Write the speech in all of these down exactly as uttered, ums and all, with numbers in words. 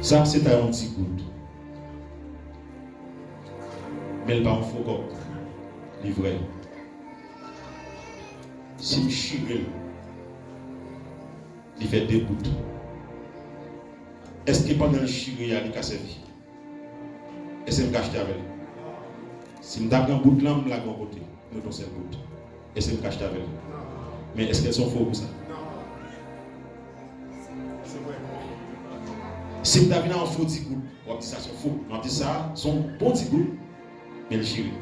Sa se ta yon ti goud. Men l pa yon fo kòb. Li vrè. Si m chire l, li fè de goud. Èske pandan l chire a, li ka sèvi? Èske m ka achte avè l? Si m ta pran goud lan, m lage yon kote, m ret yon sèl goud. Èske m ka achte avè l? Men èske l se yon fo pou sa? Si m ta vin a yon fo ti goud, w ap di sa se yon fo. M ap di sa se yon bon ti goud, men l chire.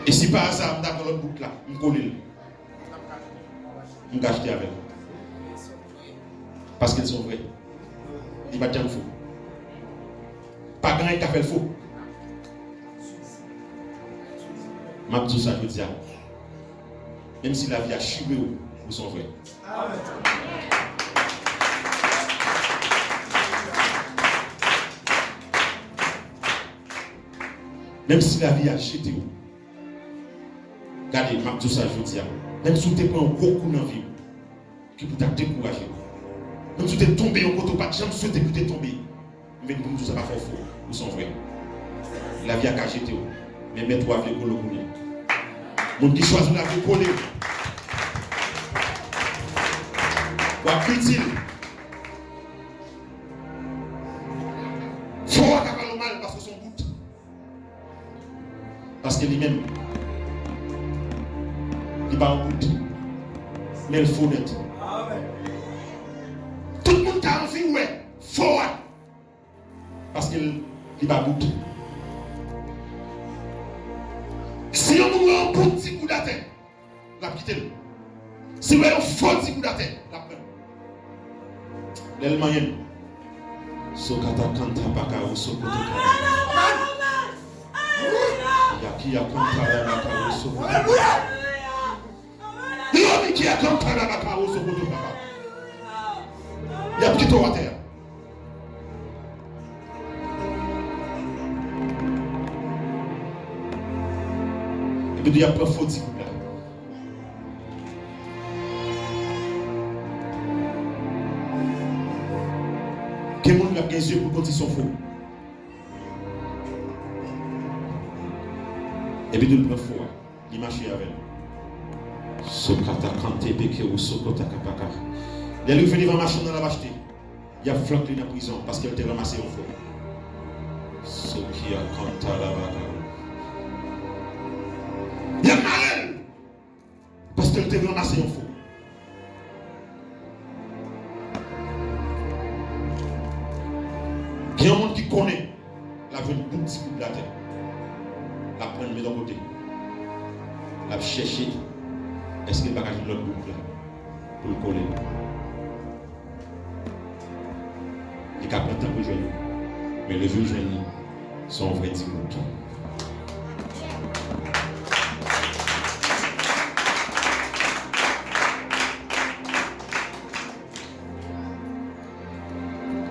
E si pa aza m ta pran lòt bout la, m kole l, m ka achte avè l. Paske l se yon vrè. Li pa t janm fo. Pa gen anyen k ka fè l fo. M ap di w sa jodi a. Menm si lavi a chire w, ou se yon vrè. Menm si lavi a jete w. Gade, m ap di w sa jodi a. Menm si w te pran yon gwo kou nan vi w, ki pou ta dekouraje w. Menm si w te tonbe yon kote w pa t janm swete pou w te tonbe, m vin pou m di w sa pa fè w fo, ou se yon vrè. Lavi a ka jete w, men mèt ou a vle kole w kounye a. Moun ki chwazi lavi w kole w, w ap itil. Fo a ka pale w mal paske w se yon bout. Paske li menm, li pa yon bout. Men l fo nèt. Tout moun ta anvi wè fo a. Paske l, li pa bout. Si yon moun wè yon bout ti goud atè, l ap kite l. Si w wè yon fo ti goud atè, l ap pran l. Lè l manyen l. Sokata kanta baka ou sokoto kata. Yaki ya kanta ya baka ou sokoto. Yo mi ki ya kanta ya baka ou sokoto kata. Y ap kite w atè a. Epi tou y ap pran fo ti goud la. Gen moun k ap gen zye pou l konn si se yon fo. Epi tou l pran fo a. Li mache avè l. Sokata kante peke ou sokota kapaka. Lè l rive devan machann nan l ap achte, y ap flank li nan prizon paske l te ranmase yon fo. Sokia kanta la baka. Y ap mare l paske l te ranmase yon fo. Gen yon moun ki konnen l ap jwenn bout ti goud la atè. L ap pran l met yon kote. L ap chèche èske l pa ka jwenn lòt bout la pou l kole l. Li ka pran tan pou l jwenn li. Men lè jou l jwenn li, se yon vrè ti goud.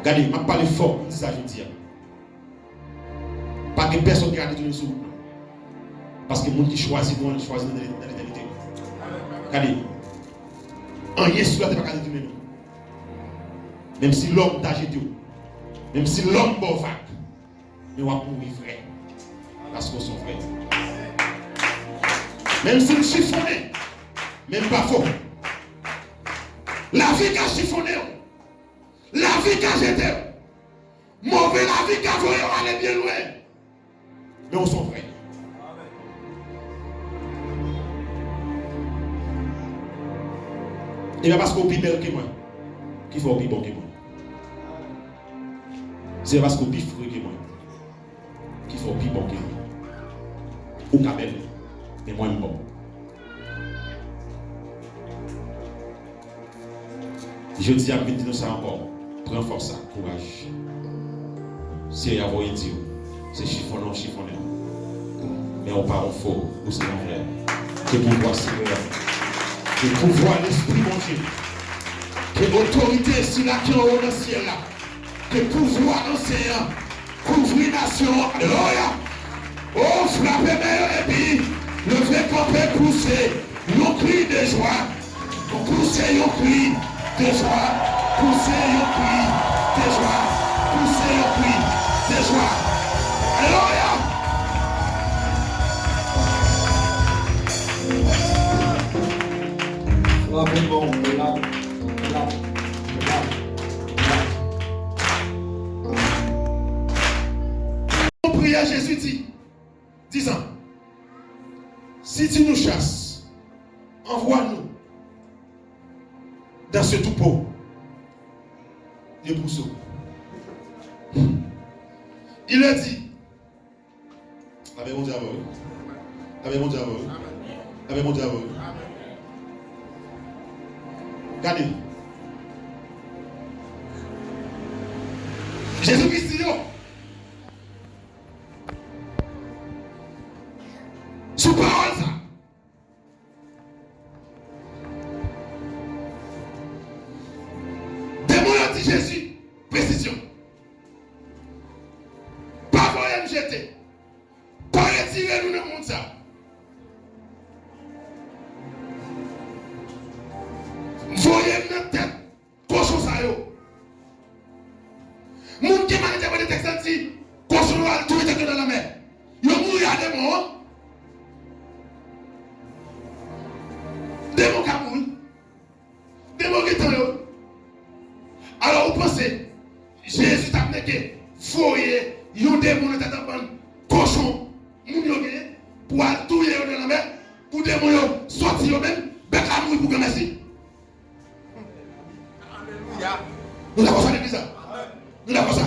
Gade, m ap pale fò pou m di sa jodi a. Pa gen pèsonn ki ka detounen l sou wout, non. Paske moun ki chwazi pou ann chwazi nan, nan letènite. Gade, anyen sou latè pa ka detounen nou. Menm si lòm ta jete w, menm si lòm ba w vag, men w ap mouri vrè. Paske w se yon vrè. Menm si m chifonnen, men m pa fo. Lavi ka chifonnen w. Lavi ka jete w. Move lavi ka voye w ale byen lwen. Men w se yon vrè. E pa paske w pi bèl ke mwen ki fè w pi bon ke mwen. Se pa paske w pi fre ke mwen ki fè w pi bon ke mwen. Ou ka bèl, men mwen m bon. Jodi a, m vin di nou sa ankò. Pran fòs ak kouraj. Seyè a voye di w, se chifonnen w chifonnen w. Men w pa yon fo, ou se yon vrè. Ke pouvwa Seyè a, ke pouvwa Lespri Bondye, ke otorite sila ki anwo nan syèl la, ke pouvwa ansèy an kouvri nasyon an. Alelouya! O, frape men yo epi leve kanpe, pouse yon kri de jwa, pouse yon kri De jwa, pouse yon kri de jwa, pouse yon kri de jwa. Alelouya! Frape bon, lap, lap, lap, lap. Yon priyè Jezi di, dizan, si tu nous chasses, envoie-nous dans ce troupeau de pourceaux. Il leur dit, Labè Bondye avè w wi. Labè Bondye avè w wi. Labè Bondye avè w wi. Gade. Jezi Kris di yo, sou pawòl sa, demon yo di Jezi, presizyon. Pa voye m jete. Pa retire nou nan mond sa. Voye m nan tèt kochon sa yo. Moun ki mal entèprete tèks la di, kochon yo al touye tèt yo nan lanmè. Yo mouri a demon an. Demon ka mouri. Demon gen tan yo. Alò, ou panse Jezi t ap neke voye yon demon nan tèt yon bann kochon moun yo genyen pou al touye yo nan lanmè, pou demon yo sòti yo menm, bèt la mouri pou granmèsi? Alelouya. Nou dakò sa legliz la? Nou dakò sa?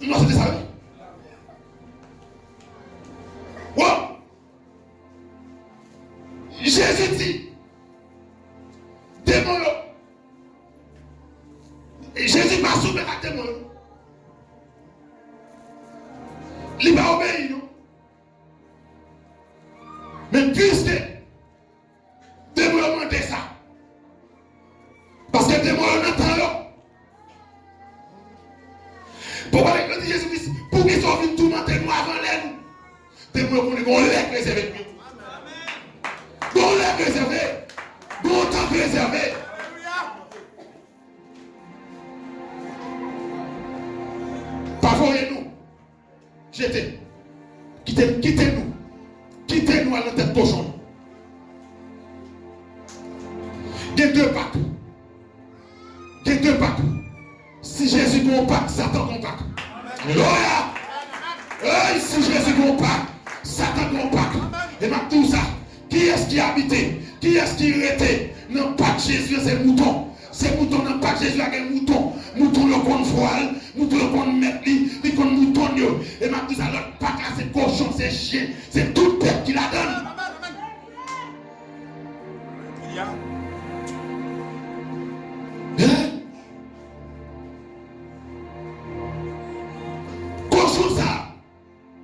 Nou aksepte sa wi? Wow! Jezi di, demon yo, Jezi pa soumèt ak demon yo. Li pa obeyi non. Men piske demon yo mande sa, paske demon yo nan tan yo. Bon, pale yo di Jezi Kris, poukisa w vin toumante nou avan lè nou? Demon yo konnen gen yon lè k rezève pou yo. Gen yon lè k rezève. Gen yon tan k rezève. Pa voye nou jete. Kite, kite nou. Kite nou al nan tèt kochon. Gen de pak. Gen de pak. Si Jezi gen yon pak, Satan gen yon pak. Alelouya! Ey, si Jezi gen yon pak, Satan gen yon pak. E m ap di w sa, kiyès ki abite, kiyès ki rete nan pak Jezi an, se mouton. Se mouton nan pak Jezi a gen mouton. Mouton yo konn vwa l, mouton yo konn mèt li, li konn mouton yo. E m ap di sa, lòt pak la se kochon, se chen, se tout bèt ki ladan l. Hein? Kochon sa,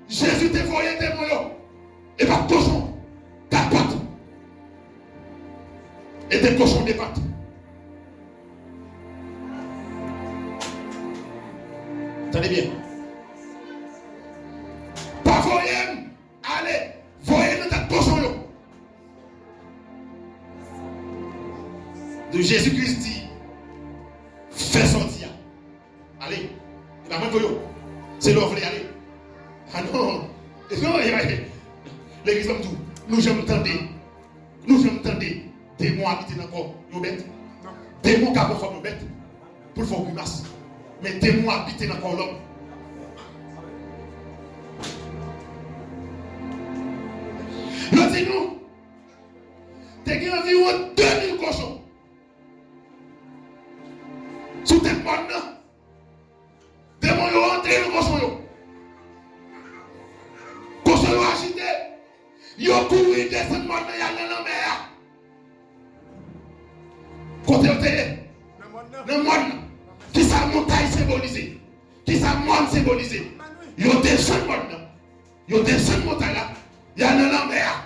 Jezi te voye demon yo. E pa t kochon kat pat. E te kochon de pat. Tande byen. Pa voye m ale. Voye nan tèt kochon yo. Donk Jezi Kris di, fè sa w di a. Ale. E pa mwen voye w. Se lè w vle ale. A non. E non, e pa, legliz la m di w, nou janm tande, nou janm tande demon abite nan kò yon bèt? Demon ka pran fòm yon bèt pou l fè w grimas. Men demon abite nan kò lòm. Yo di nou, te gen anviwon de mil kochon sou tèt mòn nan. Demon yo antre nan kochon yo. Kochon yo ajite. Yo kouri desann mòn nan, y al nan lanmè a. Kote yo te ye? Nan mòn nan. Kisa montay senbolize? Kisa mòn senbolize? Yo desann mòn nan. Yo desann montay la. Y al nan lanmè a.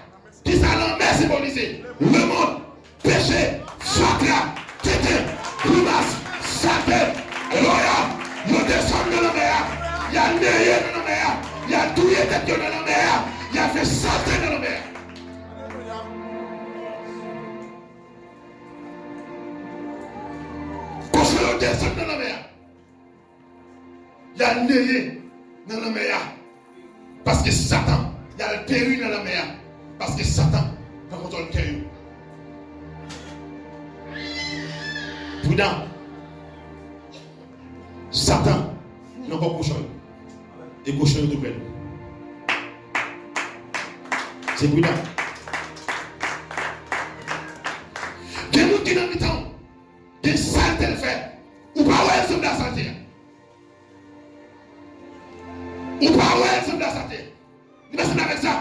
Kisa lanmè senbolize? Lemonn, peche, fatra, tenten, grimas, salte. Alelouya! Yo desann nan lanmè a. Y al neye nan lanmè a. Y al touye tèt yo nan lanmè a. Y al fè salte nan lanmè a. Alelouya! desann nan lanmè a. Y al neye nan lanmè a. Paske Satan, y al peri nan lanmè a. Paske Satan pran kontwòl kè yo. Pridan. Satan nan kò kochon yo. E kochon yo tou pè nou. Se pridan. Gen moun ki nan mitan w. Gen salte l fè. Ou pa wè l sanble a salte a. Ou pa wè l sanble a salte. Li pa sanble avèk sa.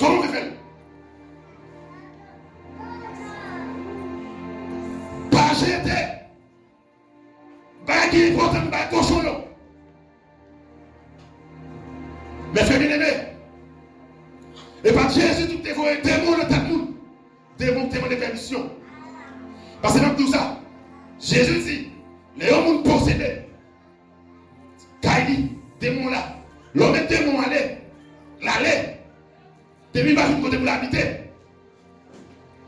Kòman w fè fè l? Pa jete bagay ki enpòtan nan bagay kochon yo. Mè frè byeneme, e pa Jezi tou ki te voye demon nan tèt moun. Demon ki te mande pèmisyon. Paske m ap di w sa, Jezi di, lè yon moun posede kay li, demon la, lè w met demon ale, l ale, depi l pa jwenn kote pou l abite,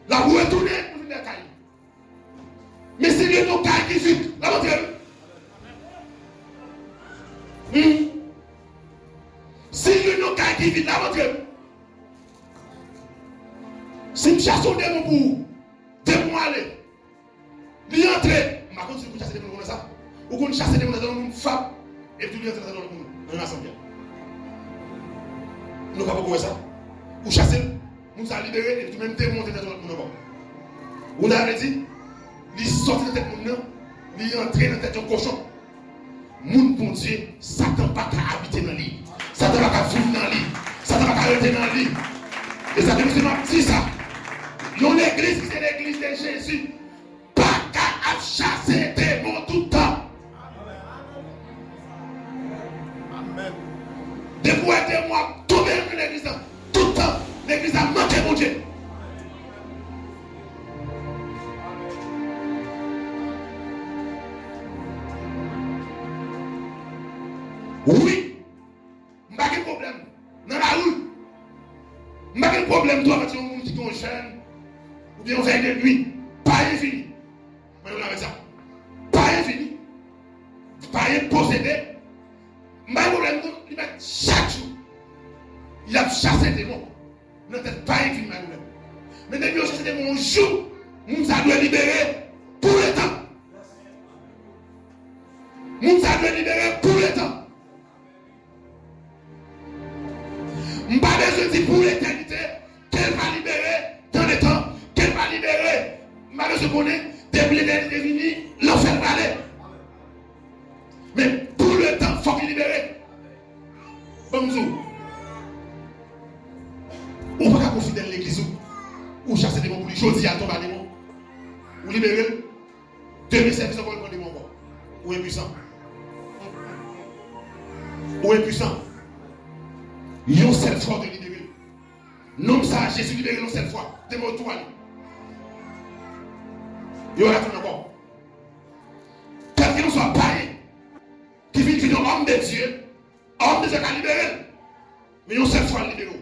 l ap retounen pou vin nan kay li. Men si l jwenn yon kay ki vid, l ap antre wi. Hmm. Si l jwenn yon kay ki vid, l ap antre wi. Si m chase yon demon pou ou, demon ale, li antre, m pa konn si nou konn chase demon konn sa. Ou konn chase demon nan tèt yon moun, fap, epi tou li antre nan tèt yon lòt moun nan asanble a. Nou pa poko wè sa? Ou chase l, moun sa libere, epi tou menm demon antre nan tèt yon lòt moun ankò. Ou ta vle di, li sòti nan tèt moun nan, li antre nan tèt yon kochon. Moun Bondye, Satan pa ka abite nan li. Satan pa ka viv nan li. Satan pa ka rete nan li. E sa ke misye m ap di sa. Yon legliz ki se legliz de Jezi pa ka ap chase demon tout tan. Depi w wè demon ap tonbe nan legliz la, tout tan, legliz la manke Bondye. Wi, m pa gen pwoblèm nan lari. M pa gen pwoblèm tou avèk yon moun ki gen yon jèn oubyen yon vèy de nwi. Pa anyen fini. Mwen menm avèk sa. Pa anyen fini. Pa anyen posede. M pa gen pwoblèm non. Li mèt chak jou. Y ap chase demon. Nan tèt pa gen vin mal menm. Men depi yo chèche te gen yon jou, moun sa dwe libere pou letan. Moun sa dwe libere pou letan. M pa bezwen di pou letènite, ke l pa libere, dan letan, ke l pa libere. M pa bezwen konnen, depi letènite vini, lanfè l prale. Men pou letan, fòk li libere. Ban m di w. Ou pa ka gon fidèl legliz ou. Ou chase demon pou li jodi a, tonbe a demon. Ou libere l. Demen sèvis ankò, li pran demon ankò. Ou enpwisan. Ou enpwisan. Yon sèl fwa ou te libere l. Nonm sa a, Jezi libere l yon sèl fwa. Demon yo tou ale. Yo pa ka tounen ankò. Kèlkeswa payen ki vin vin yon homme de Dieu, homme de Dieu ka libere l. Men yon sèl fwa l libere w.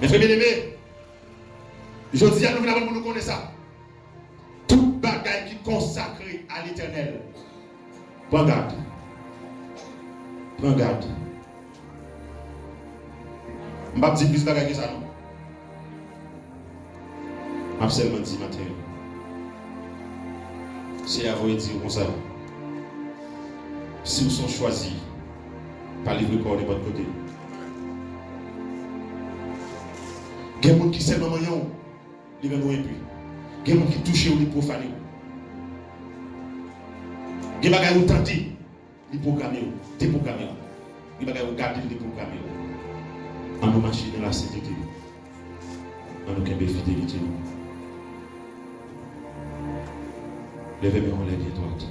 Mè frè byeneme, jodi a nou vin aprann pou nou konnen sa. Tout bagay ki konsakre a Letènèl. Pran gad. Pran gad. M p ap di plis bagay ke sa non. M ap sèlman di maten an. Seyè a voye di w konsa. Si w se yon chwazi, pa livre kò w nenpòt kote. Gen moun ki sèlman manyen w, li rann ou enpi. Gen moun ki touche w, li pwofane w. Gen bagay ou tande, li pwograme w, depwograme w. Gen bagay ou gade, li depwograme w. Ann nou mache nan lasentete. Ann nou kenbe fidelite nou. Leve men w anlè byen dwat.